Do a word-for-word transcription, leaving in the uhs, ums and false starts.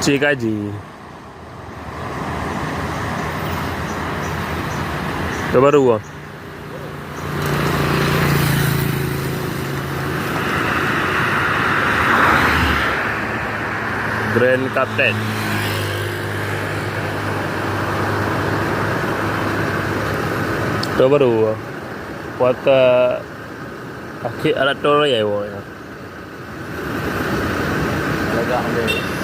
Cik Haji. Terbaru ah. Grand Captain. Terbaru ah. Kuota akhir alat tol ya, ya. Lagak deh.